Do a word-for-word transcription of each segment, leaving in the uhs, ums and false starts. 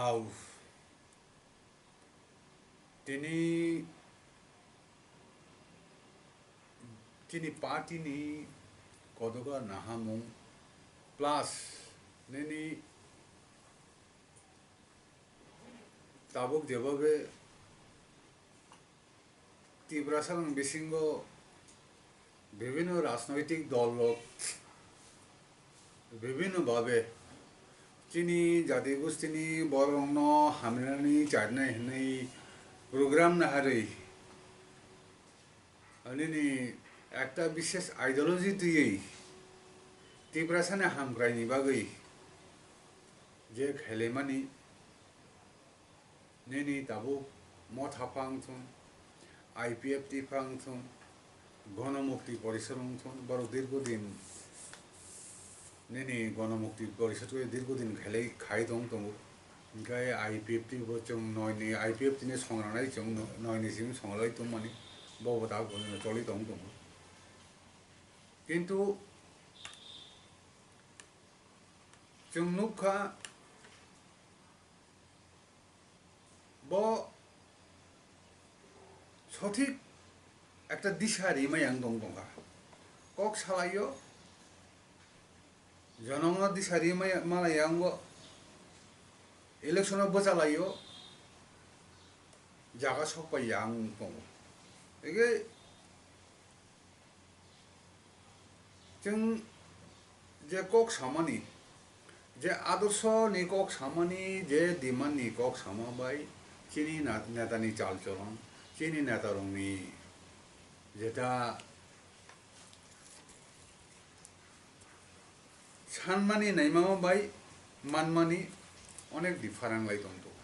Au. Tini, tini party ni kodoka nahamung plus nini tabuk jebhabe Tiprasa ni bisingo bibhinno rajnoitik dol rok bibhinno bhabe chini jati gostini borok rokno hamrinani charnai hinwi program naharwi nini ekta bishesh ideology twiwi Tiprasa ni hamkrai ni bagwi je khailaimani Nini tabuk Motha phang thun, I P F T phang thun, Gonomukti Porishad wng thun, borok dirgo din nini Gonomukti Porishad khe dirgo din khailai khai tong tongo. Hinkhe I P F T bo chwng noi ni, I P F T ni songranai chwng no-, noi ni simi songlai tongmani, bo bo tabuk choli tong tongo. Kintu chwng nukha, Bo sothik ekta disa rimai ang tong tongkha. Kok salaio, jonongno disa rimai malai ang bo, election o bwchalaio, jaga sokpai ya ang tongo. Ege Chwng je kok samani, je adorsho ni kok samani, je demand ni kok sama bai chini na-, neta ni chal cholon, chini neta rokni jeta sanmani naimama bai manmani onek different lai tongthogo.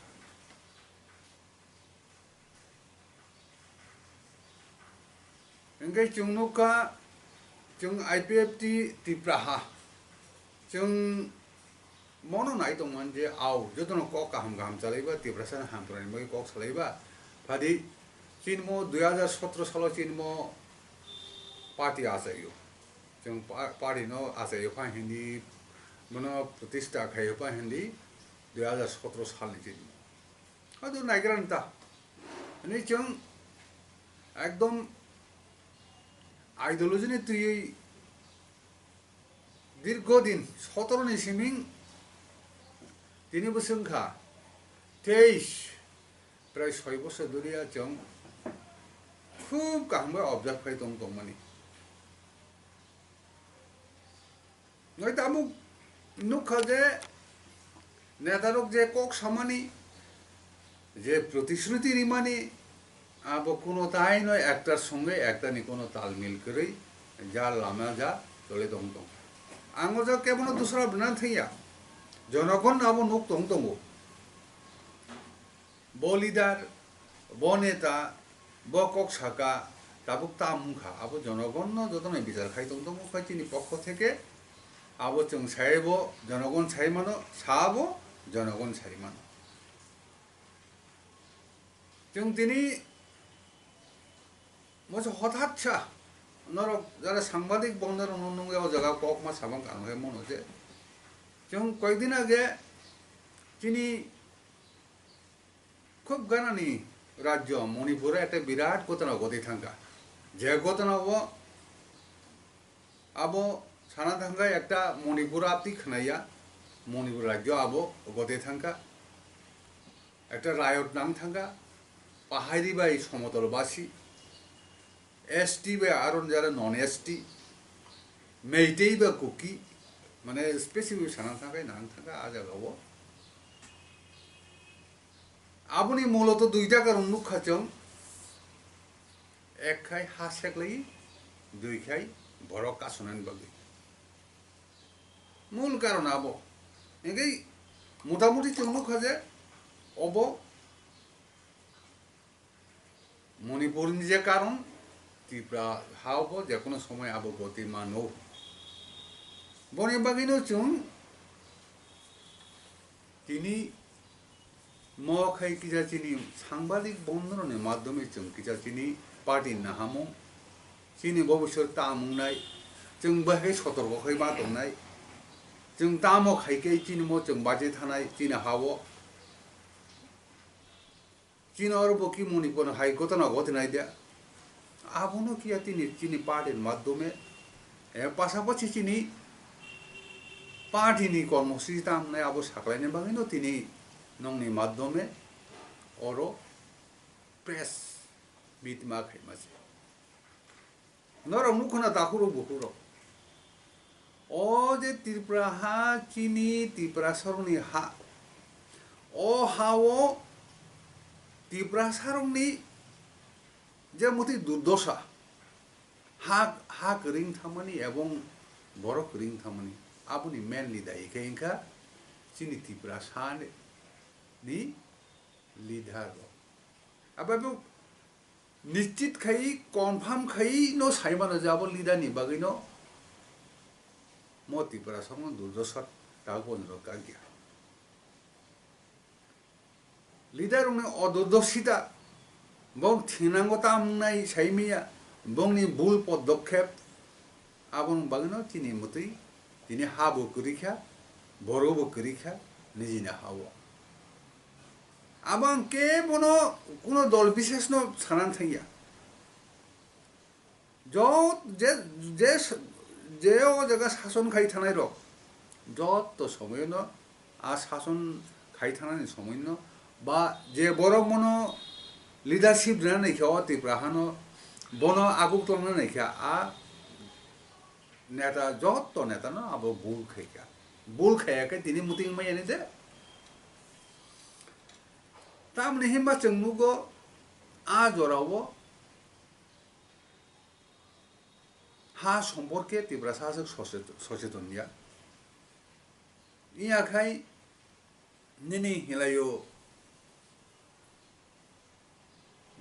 Hingke chwng nukha, chwng I P F T Tipra ha, chwng mono nai tongmani je, au, jotono kok kaham kaham chalaiba, Tiprasa ni hamkrai ni bagwi kok salaiba, phadi chini mo dui hajar sotro salo chini mo party achaio, chwng pa-, party no achaio pha hindi, bono protista khaio pha hindi, dui hajar sotro salni chini mo. Ado naigra nta. Ani chwng ekdom ideology ni twiwi dirgo din sotoro ni siming tini bwswng kha teis prai soi bosor duriya chwng khub kaham bai observe khai tong tongmani. Noi tabuk nukha je netarok je kok samani, je protishruti rimani, abo kuno taino ektar songe ektar ni kuno talmil kwrwi ja lama ja chole tong tong. Ang o jaga kebono dusra bwna thangya, jonogon abo nuk tong tongo. Bo leader, bo neta, bo kok saka, tabuk ta wngkha, abo jonogonno jotono bichar khai tong tongo, khai chini pokho theke abo chwng saibo jonogon sai mano, sabo jonogon sai mano. Chwng tini moso hothat sa norok jara sangbadik bondorokno nungya o jaga kokma sabang kang hai mano je. Chwng koyekdin age chini Khub ganani rajyo Manipur ekta birat gotona gotwi thangkha. Je gotona o abo sana thangkha ekta Manipur apni khnaya, Manipur rajyo abo gotwi thangkha. Ekta riot nang thangkha, pahari bai somotol basi. S T bai aro jara non S T, Meitei ba Kuki, mane specific sana thangkha, nang thangkha a jaga o. Aboni muloto duita karon nukha chwng, ek khai ha seklai, dui khai borok kasonani bagwi. Mul karon abo. Engkhe motamuti chwng nukha je obo Manipurni je karon, Tripura hao bo jekono somoi abo goti mano. Boni bagwino chwng tini mo khai kisa chini sangbadik bondoroni madhyome chwng kisa chini party nahamung, chini bobiswt tamung nai, chwng bahai sotorko khai ma tongnai, chwng tamo khai khe chini mo chwng baje thanai chini hao. Chini oro bo ki Manipur hai gotona ghotinai de. Abono kiya tini chini party ni madhyome, eh, pasapasi chini party ni kormosuchi tamnai abo saklaina bagwino tini nongni madhyome oro press meet ma khaima se. Norok nukho na takhurok bukhurok. O je Tripura ha, chini Tiprasarokni ha. O ha-o Tiprasarokni je mwtwi durdosa, ha, ha kwrwi wng thangmani ebong borok kwrwi wng thangmani, aboni mainly dayi khe wngkha chini Tiprasa ni leader rok. Abo bo nischit khai, confirm khai no sai mano je abo leader ni bagwi no mo Tiprasarokno durdosa tabuk ponjoro kagya. Leader rokni odurdosita, bok thinango tamnai saimiya, bongni bul podokkhep, aboni bagwino chini mwtwi tini ha bo kwrwi kha, borok bo kwrwi kha, nijini ha-o. Abo ang kebono kuno dol bisesno sanan thangya. Jot-, je, je, je o jaga sason khai thanai rok, jotto somoyono a sason khai thanani somoino ba je borok mono leadership rina naikha o Tripura hano, bono aguk tongna naikha a neta, jotto netano abo bul khaikha. Bul khaiya khe tini muting maya ni de. Tamni himba chwng nugo a jorao ha somporke Tiprasa aswk soche-, socheton ya. Iya khai nini hilaio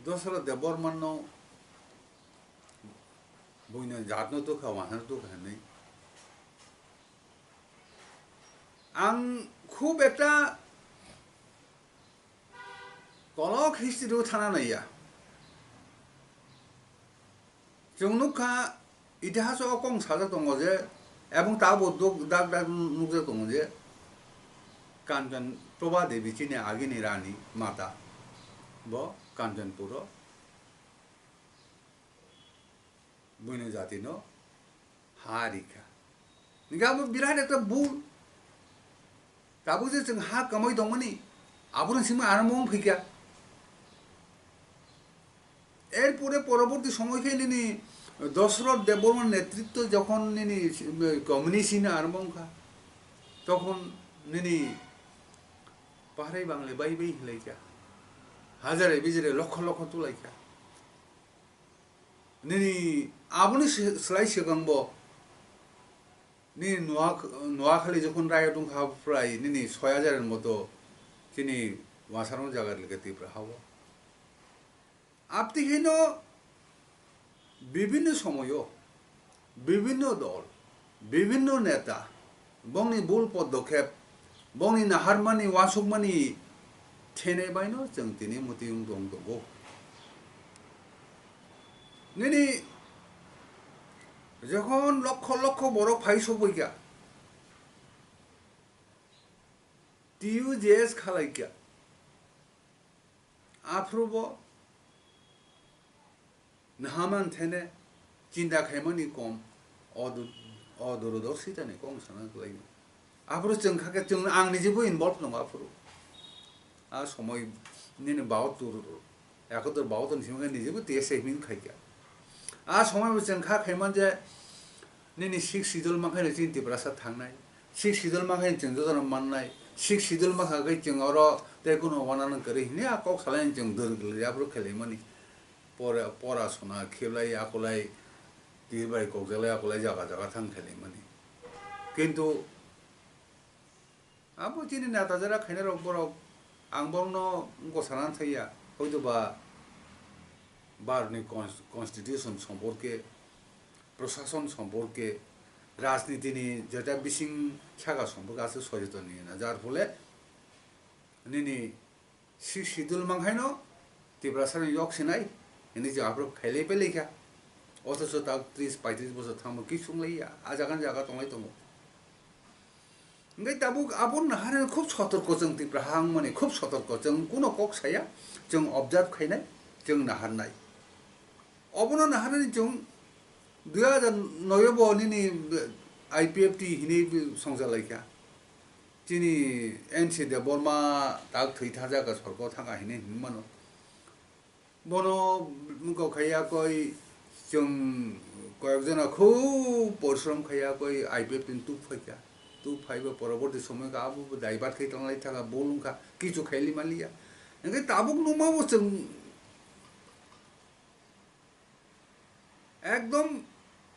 Dosrot Debbarmano buino jatno tukha, wansano tukha hinwi. Ang khub ekta kolok history-o thana naiya. Chwng nukha, itihaso o kong sajak tongo je, ebong tabuk duk dak dak nukjak tongo je, Kanchan Prabha Devi chini agini rani mata, bo Kanchanpuro buino jatino ha rikha. Hingke abo birat ekta bul. Tabuk je chwng ha kwmwi tongmani, abono simi arombo wng phaikha. Erpore poroborti somoy khe nini Dosrot Debbarma netritto jokhon nini communist hino arombo wngkha, tokhon nini Pahrai Bangle bai bai hilaikha, hajare bijare lokho lokho tulaikha. Nini aboni se-, slai swkangbo nini Noa-, Noakhali jokhon raya tongkha, prai nini soi hajar ni moto chini wasarong jaga rwkha Tripura hao. Abtwi kheno bibinno somoyo, bibinno dol, bibinno neta, bongni bul podokhep, bongni naharmani, uansukmani thenai baino chwng tini mwtwi wng tong tongo. Nini jokhon lokho lokho borok phai sokphaikha, T U J S khalaikha, aphuru bo nahaman thene chinta khaimani kom, odu-, odurudorshitani kom sana kwlaio. Aphuru chwng kha khe chwng ang nijibo involve tongo aphuru. A somoi nini bahatur, ekhatur bahatur ni simi khe nijibo T S F min khaikha. A somoi bo chwng kha khaiman je nini sixth schedule mankhaino chini Tiprasa thangnai. Sixth schedule mankhaino chwng jotono mannai. Sixth schedule mankha khe chwng oro tei kuno wananang kwrwi hwnwi a kok salaini chwng dwrwk aphuru khailaimani. Pore, pora sona kheblai akolai twi bai kokjaklai akolai jaga jaga thang khailaimani. Kintu abo chini neta jera khainai rok borok ang borokno wngkha sana thaiya, hoito ba Bharatni cons-, constitution somporke, prosason somporke, rajnitini jeta bising saka somporke aswk socheton ni na, jar phole nini sixth schedule mankhaino Tiprasani yok sinai hinwi je aphuru khailai pailaikha. Othocho tak tris paitris bosor thangbo kisu wnglaiya, a jaga ni jaga tonglai tongo. Hingke tabuk abo naharani khub sotorko chwng Tipra ha wngmani, khub sotorko chwng kuno kok saya, chwng observe khainai, chwng naharnai. Obono naharnani chwng dui hajar noi o bo nini I P F T hinwi songcha laikha. Chini N C Debbarma tak thwi thajak sorgo thanga hinwi hinwi mano. Bono wngkok khai yakoi chwng koyekjona khub porishrom khai yakoi I P F T ni tuk phaikha. Tuk phaiba poroborti somoy khe abo bo divert khai tonglai thangkha, bul wngkha, kichu khaili manliya. Hingke tabuk nukma bo chwng ekdom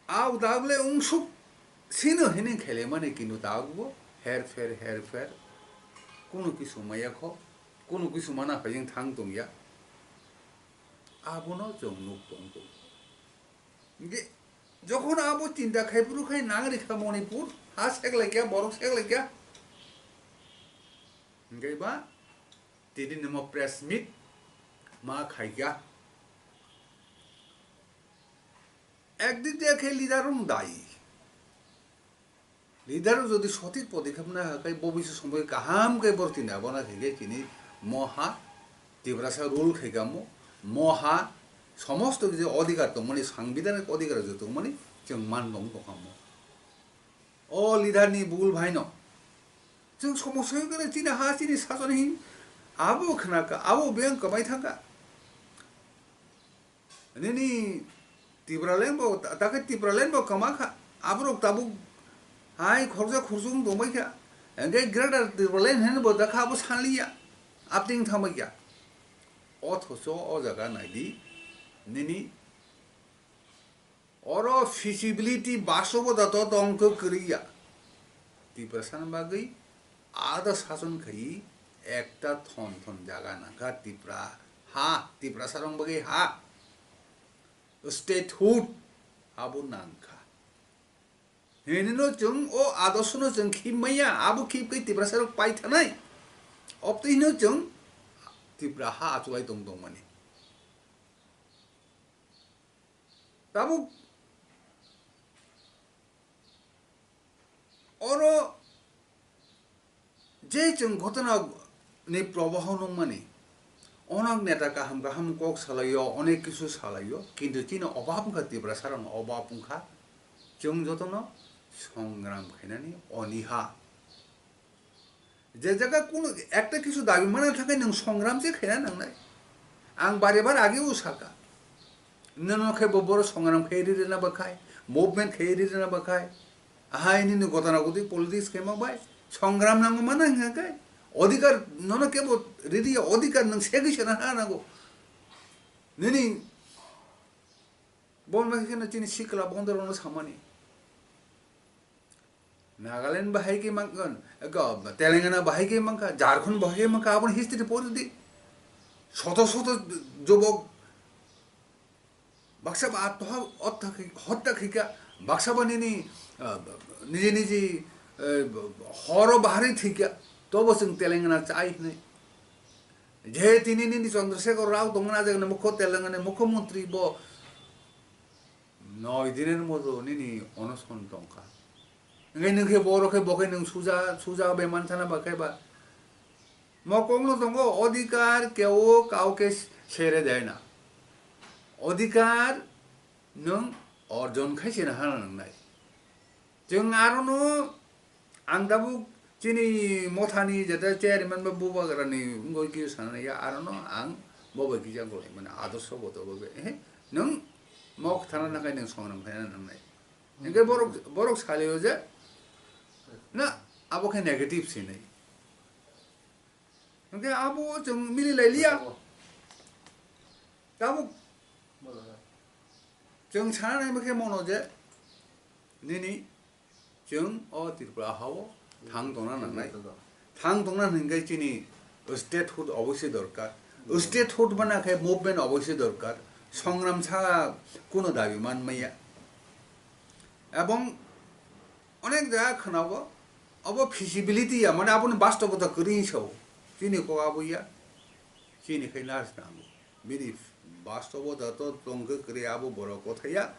au dagle wngsuk sino hinwi khailaimani kintu tabuk bo her pher, her pher. Kunu kisu maya kho, kunu kisu mana phaijing thang tongya. Abono chwng nuk tong tong. Hingke jokhon abo chinta khai phuru khai nang rikha Manipur, ha sek laikya, borok sek laikya. Hingke ba tini nimo press meet ma khaikya. Ekdik de khe leader rok dai. Leader jodi sothik podikkhep na khe bobiswt somoi kaham khe borok tini abono khe khe chini moha Tiprasa rule khe kamo, moha somosto je odhikar tongmani, sangbidhanik odhikar je tongmani chwng man tong tongkha mo. O leader ni bul bhaino. Chwng somosto khe chini ha chini sason hin abo khna kha, abo beng kamai thangkha. Nini Tipraland bo, ta-, takhe Tipraland bo kwma kha. Aborok tabuk hai khoroksa khoroksa wng tongbai kha. Hingke Greater Tipraland hwnwi bo dakha abo sanliya. Apting thangbai kha. Othocho o jaga naidi. Nini oro feasibility basobo da to tong khe kwrwi ya. Tiprasani bagwi ada sason khai ekta thon thon jaga nangkha Tipra ha, Tiprasarok bagwi ha. Statehood abo nangkha. Hinino chwng o adorshono chwng khib maya, abo khib kai Tiprasarok pai thanai. Obtwi hino chwng Tipra ha achulai tong tongmani. Tabuk oro je chwng ghotona ni probaho nukmani, onek neta kaham kaham kok salaio, onek kisu salaio, kintu chini obab wngkha, Tiprasarokni obab wngkha, chwng jotono songram khainani oniha. Je jaga kunu ekta kisu dabi mana thangkhe nwng songram se khaina nangnai. Ang bare bare age o saka. Nono khe bo boro songram khe ri rina bakhai, movement khe ri rina bakhai. Ahai nini gotana gotwi politics khe ma bai. Songram nango mana hingkha khe. Odhikar nono kebo ri ri odhikar nwng segwi sena ha nango. Nini bon bai khe no chini sikla bondor no samani. Nagaland bahai khe mankha, eko, Telangana bahai khe mankha, Jharkhand bahai khe mankha, aboni history pori di. Soto soto jobok baksa ba attoha-, otta khai-, hotta khaikha, baksa ba nini, ah, niji niji, eh, horo bahari thikha, tobo chwng Telangana chai hwnwi. Je tini nini Chandrasekhar Rao tongmani ajagani mukho Telangana mukhyamantri bo noi dinir moto nini onoson tongkha. Hingke nwng khe boro khe bo khe nwng suja, suja be manthana ba khe ba. Mokokno tongo odhikar keo kauke sere dena. Odhikar nwng orjon khai sina hana nangnai. Chwng arono ang tabuk chini mothani jeta chairman ba bubagrani wngwi kisa sanani ya arono ang bo bai kisa golai mane adorsho bo to bo be, eh, nwng mok thana nakai nwng songram khaina nangnai. Hingke borok, borok salio je na abo khe negative sinai. Hingke abo chwng mili lai liya. Tabuk chwng sana nai khe mono je nini chwng o Tripura hao thang tongna nangnai. Thang tongna hingke chini statehood oboisoi dorkar. Statehood mana khe movement oboisoi dorkar. Songram sa kuno dabi man maya. Ebong onek jaga khwnao, obo feasibility ya, mane aboni bastobota kwrwi sao. Chini kok abo ya, chini khai nas nango. Bini bastobota to tongkhe kwrwi abo borok kothai ya.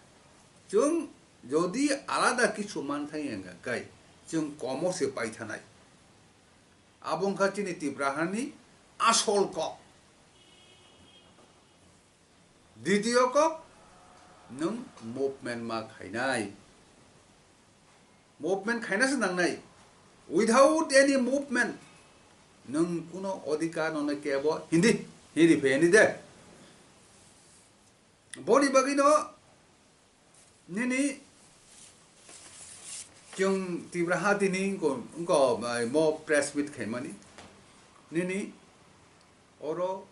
Chwng jodi alada kichu manthai wngkha kai, chwng komo se paithanai. Abo wngkha chini Tipra hani asol kok. Ditiyo kok, nwng movement ma khainai. Movement khaina se nangnai. Without any movement, nwng kuno odhikar no kebo hindi, hindi pheni de. Boni bagwi no nini chwng Tipra ha tini wngko, wngko, mo press meet khaimani. Nini oro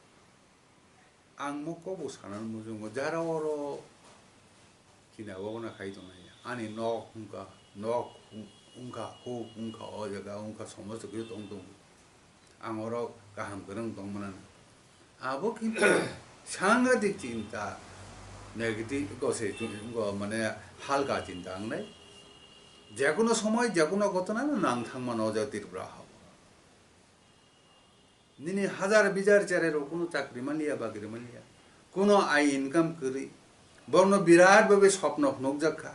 ang mo kobo sana muchungo, jara oro chini wngna khai tongnai. Ani nok wngkha, nok wngkha, huk wngkha, o jaga wngkha, somosto khe tong tongo. Ang oro kaham kwrwng tongmani. Abo kintu sangadik chinta, negative, go se, go mane halka chinta wngnai. Jekono somoi, jekono ghotona no nang thangmano o jaga Tripura hao. Nini hajar bijar cherai rok kuno chakri manliya, bakri manliya. Kuno ai income kwrwi. Borokno birat bhabe swpno phunukjak kha.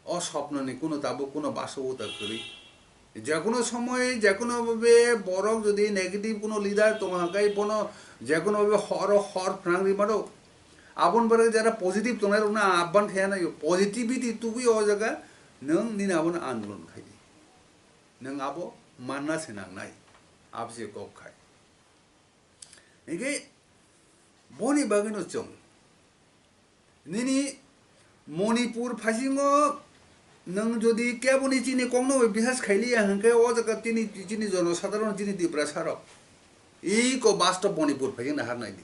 O swpnoni kuno tabuk kuno basobo ta kwrwi. Jekono somoi, jekono bhabe borok jodi negative kuno leader tongo hwnkhe bono jekono bhabe horo hor phrang ri mano. Aboni bagwi jara positive tongnai rokno ahban khe nai, positivity tubui o jaga nwng nini abono andolon khai di. Nwng abo manna se nangnai, abo se kok khai. Hinkhe boni bagwino chwng nini Manipur phasingo nwng jodi keboni chini kokno bai bisas khailiya hinkhe o jaga chini, chini jono sadharon chini Tiprasa rok iko bastob Manipur phaising nahar nai di.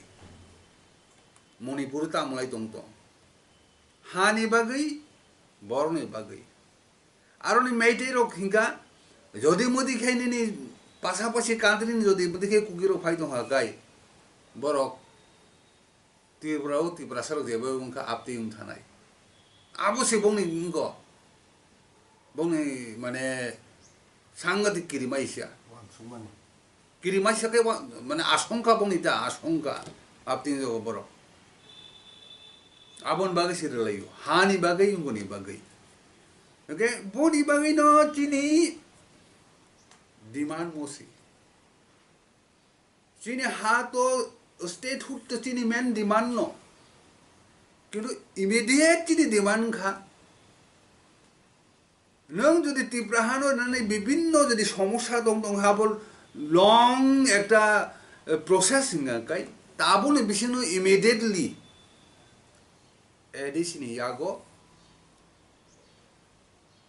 Manipur tamo lai tong tong. Hani bagwi, borokni bagwi. Aroni Meitei rok hinkha, jodi modi khe nini pasapasi country ni jodi modi khe Kuki rok phai tongkha kai, borok Tripura o Tiprasa rok jeba wngkha aptwi wngthanai. Abo se bongni wngkho, bongni mane sangadik kirimaisa. Wansukmani. Kirimaisa khe wa-, mane asongkha bongni ta asongkha aptwi wngkha borok. Aboni bagwi se rwlaio, hani bagwi, wngkoni bagwi. Hwnkhe boni bagwi no chini demand mo se. Chini ha to statehood to chini main demand no. Kintu immediate chini demand kha. Nwng jodi Tipra hano nani bibinno jodi somosya tong tong ha bol long ekta, eh, process hinga kai taboni bisingno immediately A D C ni yago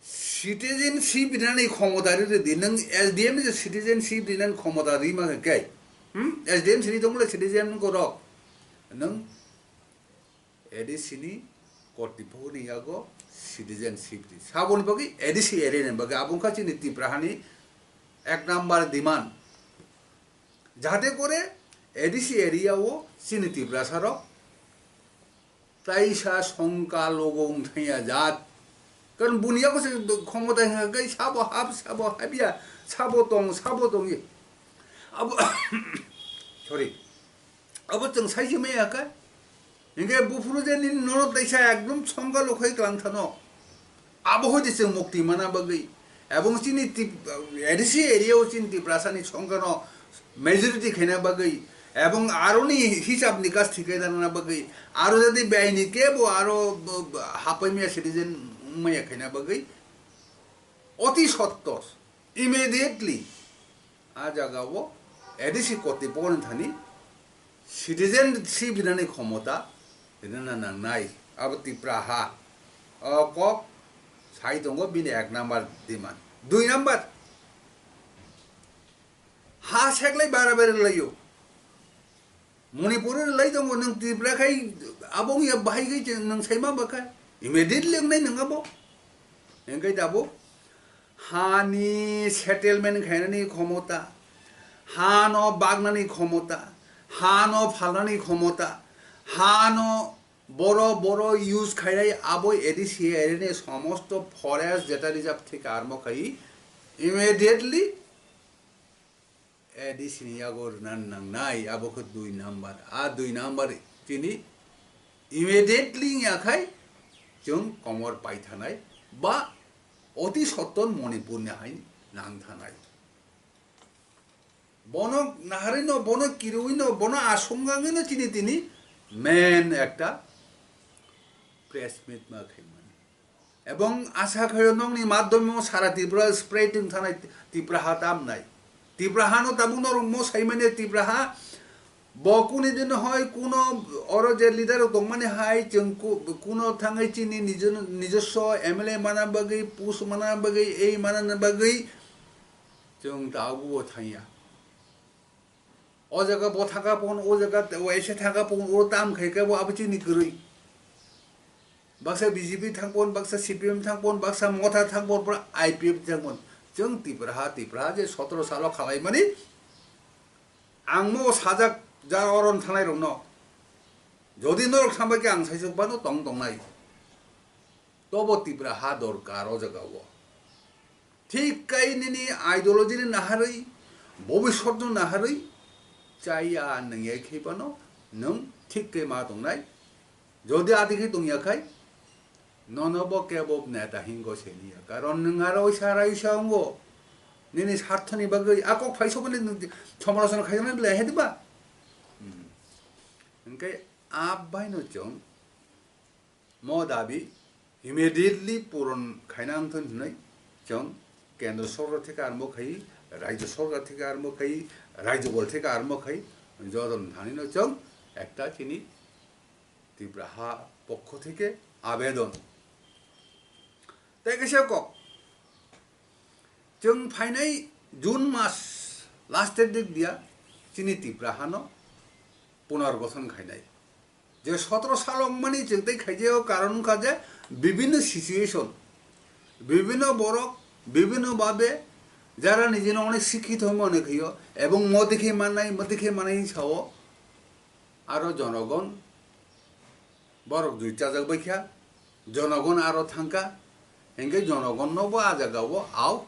citizenship rinani khomota ri rwdi, nwng S D M ni je citizenship rinani khomota rima khe kai. Hmm? S D M sini tongmole citizen gorok. Nwng A D C ni kortipokni yago citizenship ri. Saboni bagwi A D C area ni bagwi abo wngkha chini Tipra hani ek number demand. Jahate kore A D C area o chini Tiprasa rok Taisa songka logo wngthangya jat. Karon buni yago se khomota hingka kai sabo hap, sabo habya, sabo tong, sabo tongya. Abo, sorry. Abo chwng saisi maya kha. Hingke buphuru je nini nono taisa ekdom songka lokhai klang thano. Abo hoi de chwng mukti mana bagwi. Ebong chini Tip-, A D C area o chini Tiprasa ni songkha no majority khaina bagwi. Ebong aro ni hisab nikas thikai dana bagwi. Aro jadi biyai ni kebo aro b-, b-, hapai maya citizen maya khaina bagwi. Oti sotto, immediately. A jaga o A D C kortipokni thani citizenship rinani khomota rina nangnai. Abo Tipra ha. O kok sai tongo bini ek number demand. Dui number, ha seklai bara bara laio. Manipur lai tongo nwng Tripura khai abo wngya bahai khai nwng saima bakha. Immediately wngnai nwng abo. Hingkai tabuk hani settlement khainani khomota, hano bagnani khomota, hano phalnani khomota, hano boro boro use khainai abo A D C area ni somosto forest jeta reserve theke armo khai immediately A D C ni yago rwna nangnai, abo khe dui number. A dui number chini immediately wngya khai chwng komor paithanai ba Oti sotton Manipur ni hai nang thanai. Bono naharwi no, bono kirwi no, bono asongangwi no chini tini main ekta press meet ma khaimani. Ebong asa khayo nokni madhyamo sara Tripura spread wng thanai Tipraha tamnai. Tiprahano tabuk norok mo saimani Tipraha bo kuni din hoi kuno oro je leader rok tongmani hai chwng ku-, kuno thangwi chini nijo-, nijoswo M L A mana bagwi, post mana bagwi, ei mana bagwi chwng tabuk bo thangya. O jaga bo thangkha phone, o jaga te-, waisa thangkha phone, o tam khai khe bo abo chini kwrwi. Baksa B J P thangphon, baksa C P M thangphon, baksa Motha thangphon, pura I P F thangphon. Chwng Tipraha, Tipraha je sotoro salo khalaimani, ang mo sajak jar oron thanai rokno. Jodi norok thangbai khe ang saisok bano tong tongnai. Tobo Tipraha dorkar o jaga o. Thik kai nini ideology ni naharwi, bobiswt no naharwi, chaya nangya khe phano nwng thik khe ma tongnai. Jodi adi khe tongya khai, nono bo kebo neta hingo seniya. Karon nwng aro uisa rai uisa wngo. Nini sarthoni bagwi a kok phai soboni nwng somalochona khaijana belai hai diba? Hmm. Hwnkhe a baino chwng mo dabi immediately puron khaina wngthon hinwi chwng kendro sorkar theke armo khai, rajyo sorkar theke armo khai, rajyo bol theke armo khai, jodon thanino chwng ekta chini Tipraha pokho theke abedon. Tei kaisa kok, chwng phainai June mas last date dia chini Tiprahano punorgothon khainai. Je sotoro salo wngmani chwng tei khaijao karon wngkha je bibhinno situation, bibhinno borok, bibhinno babe jara nijino onek sikhito hwnwi mone khaio ebong modi khe mannai, modi khe mannai sao aro jonogon borok dui chajak baikha, jonogon aro thangkha, hingke jonogonno bo a jaga o ao.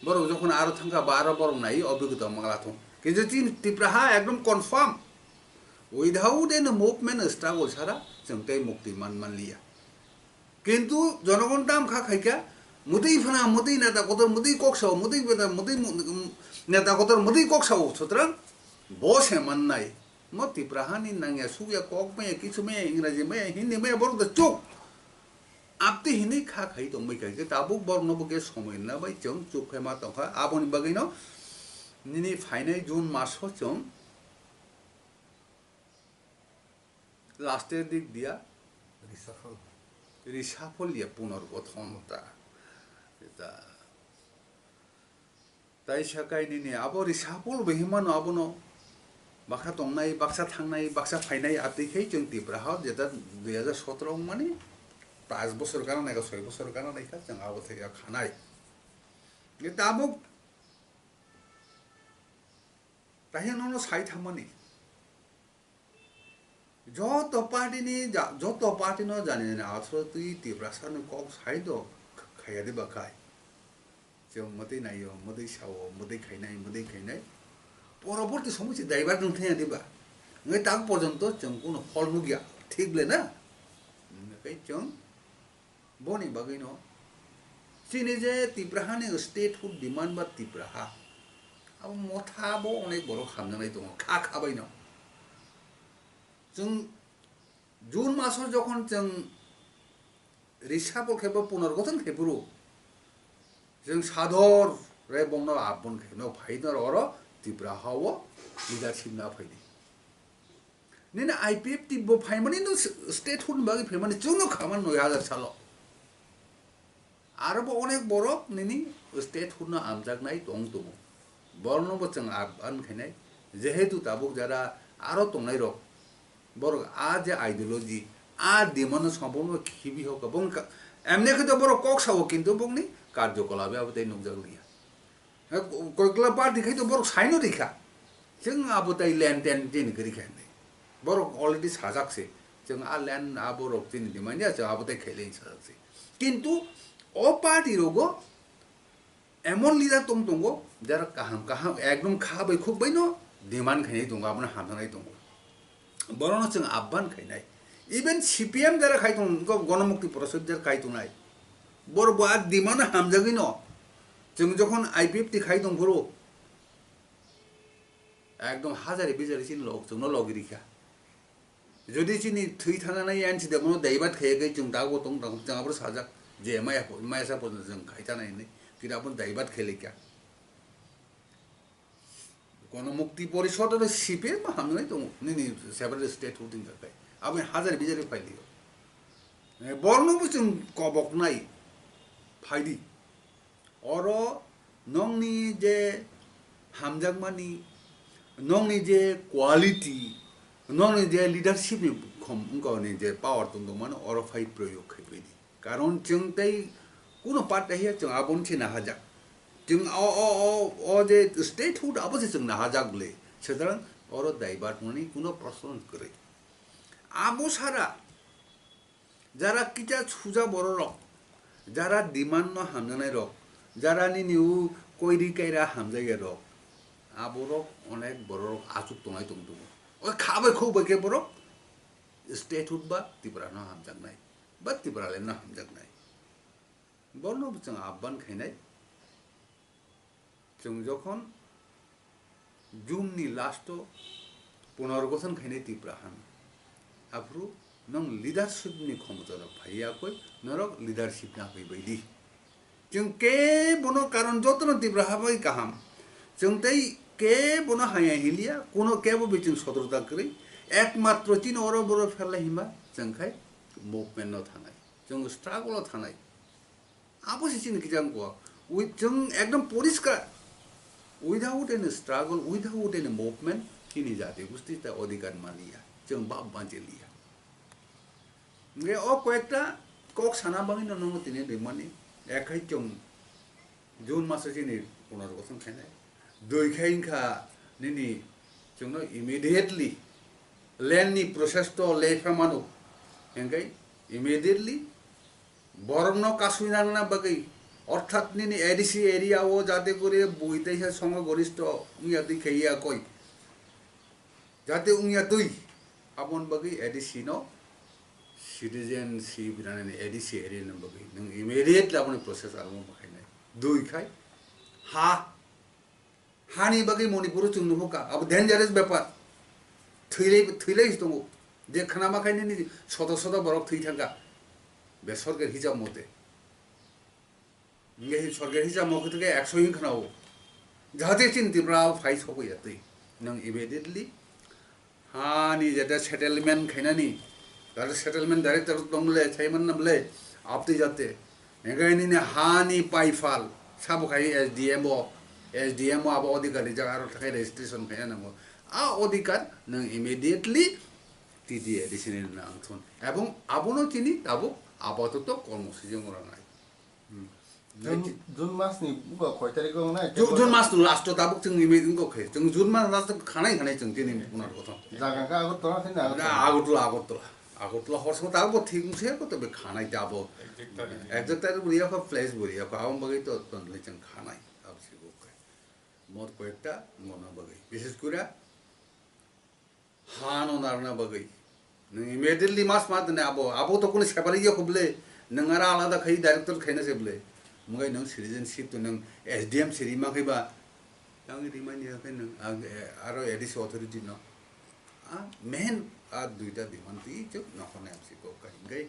Borok jokhon aro thangkha ba aro borok nai obigota mangla thung. Kintu chini Tipraha ekdom confirm. Without any movement struggle sara chwng tei mukti man manliya. Kintu jonogon tam kha khaikha, mutwi phana, mutwi neta kotor, mutwi kok sao, mutwi beta, mutwi mu-, neta kotor, mutwi kok sao, sutrang bo se mannai. Mo Tiprahani nangya sukya kok maya kisu maya Ingraji maya Hindi maya borok da chuk. Apti hinwi kha khai tongbai kha khe tabuk borokno bo khe somoi rwna bai chwng chuk khai ma tongkha. Aboni bagwino nini phainai June maso chwng last-er dik dia reshuffle ya punorgothon ta. Ta Taisa kainini abo reshuffle bo hinmano abono baksa tongnai, baksa thangnai, baksa phainai, atwi khe chwng Tipra ha jeta dui hajar sotoro wngmani, paanch bosor gana naikha, soi bosor gana naikha, chwng abo thai khanai. Tabuk tahino no sai thammani. Joto party ni ja-, joto party no jani jani atharo twi Tiprasa ni kok sai do kh-, khaya de ba khai. Chwng mwtwi naio, mwtwi sao, mwtwi khainai, mwtwi khainai. Poroborti somoy se daibar nwng thaya de ba. Ngai tak porjonto chwng kuno phol nukya. Thik le na? Ngai chwng Boni bagwino chini je Tiprahani statehood demand ba Tipraha, abo motha bo onek borok hamjaknai tongo, kha kha baino. Chwng June maso jokhon chwng reshuffle khe ba punorgothon khe phuru, chwng sador re bongno abon khe no phai no oro Tipraha o leadership na phaidi. Nini I P F T bo phaimani no s-, statehood ni bagwi phaimani chwngno khaman noi hajar salo. Aro bo onek borok nini statehood no amjaknai tong tongo. Borokno bo chwng abhan khainai. Jehetu tabuk jara aro tongnai rok, borok a je ideology, a demand no samphuru khibi hoka. Bong ka-, emne khe to borok kok sao kintu bongni karjokolabe abo tei nukjak liya. Koikla party khai to borok saino rikha. Chwng abo tai land ten chini kwrwi kha hinwi. Borok already sajak se. Chwng a land a borok chini demand ya, chwng abo tai khailai sajak se. Kintu o party rogo emon leader tong tongo, jara kaham kaham ekdom kha bai khuk bai no demand khainai tongo, abono hamjaknai tongo. Borokno chwng abhan khainai. Even C P M jara khai tong, Ganamukti Parishad jara khai tongnai. Bor bo a demand hamjagwi no. Chwng jokhon I P F T khai tong phuru, ekdom hajari bijari chini log, chwngno logi rikha. Jodi chini thwi thana nai yan chide bono daibat khaiya kai chwng dago tong tong chwng abro sajak je maya po-, maya sa pono chwng khai thana hinwi. Kira bono daibat khailika. Kono Mukti Porishod oro C P M hamnai tongo, nini separate state holding ka kai. Abo hajar bijari phailio. Eh, borno bo chwng kobok nai phaidi. Oro nongni je hamjakmani, nongni je quality, nongni je leadership ni khom-, wngkoni je power tongtongmani oro phai proyog khai phaidi. Karon chwng tei kuno party hiya chwng aboni se nahajak. Chwng o, o, o, o je statehood abo se chwng nahajak le. Sutorang oro daibar mani kuno proshno kwrwi. Abo sara jara kisa suja bororok, jara demand no hamjanairok, jara nini u koiri kaira hamjaiyarok, aborok onek bororok achuk tongnai tong tongo. O kha bai khuk bai khe borok statehood ba Tripura no hamjaknai, ba Tipraland no hamjaknai. Borno bo chwng abban khainai. Chwng jokhon June ni last o punorgothon khainai Tripura han. Aphuru nong leadership ni khomota rok phaiya koi, norok leadership na phai bai di. Chwng kebono karon jotono Tripura ha bai kaham. Chwng tei kebono haya hinliya, kuno kebo biching sotrota kwrwi. Ekmatro chini oro boro pherlai hinba chwng khai movement no thanai. Chwng struggle o thanai. Abo se chini kijang ko. Wi-, chwng ekdom poriskar. Without any struggle, without any movement, chini jati gusti ta odhikar maniya. Chwng bab banchiliya. Nge o koyekta kok sana bangwi no nongo tini rimani. Ekhai chwng June maso chini punorgothon khainai. Dui khai wngkha nini chwngno immediately land ni process to le pha mano. Hingkai immediately borokno kasui nangna bagwi, orthat nini A D C area o jate kore bui teisa songo goristo wngya twi khaiya koi. Jate wngya twi, aboni bagwi A D C no citizenship rinani A D C area ni bagwi nwng immediately aboni process arombo khainai. Dui khai ha, hani bagwi Manipur o chwng nuhukha, abo dangerous bepar. Thwilai, thwilai tongo. Je khna ma khai nini soto soto borok thwi thangkha. Be sorkar hisab mote. Hingke hi sorkar hisab mo khe ekso hin khna o. Jahate chini Tripura o phai sokoi ya twi. Nwng immediately hani jeta settlement khainani, jata settlement director tong le, saiman nam le, aptwi jate. Hingke nini hani paifal, sabo khai S D M o, S D M o abo odhikar rijak aro thakai registration khaina nango. A odhikar nwng immediately T T A D C ni nang thun. Ebong abono chini tabuk apatot kormosuchi wngranai. Hmm. June, June mas ni buka koi tarik o nai? June, June mas ni last o tabuk chwng imi wngkha khe. Chwng June mas last o khanai khanai chwng tini punar gothon. Jaga ka Agartala khe na Agartala? Na, Agartala, Agartala. Agartala hor song tabuk bo thik se ko to be khanai tabuk. Exact tarik. Exact tarik bo riya ko, place bo riya ko. Aboni bagwi to ton le chwng khanai. Tabuk se bo khe. Mot koyekta ngono bagwi. Bishes kura hano narwkna bagwi. Nwng immediately mas ma tene abo, abo to kunu separate yok bole, nwng aro alada khai director khaina se bole. Mungkai nwng citizenship to nwng S D M siri ma khai ba, yang rimani ya khai nwng, ag-, eh, aro A D C authority no. A main a duita demand ti chuk no khone amsi ko khai. Ngai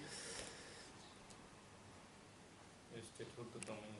statehood to tongwi.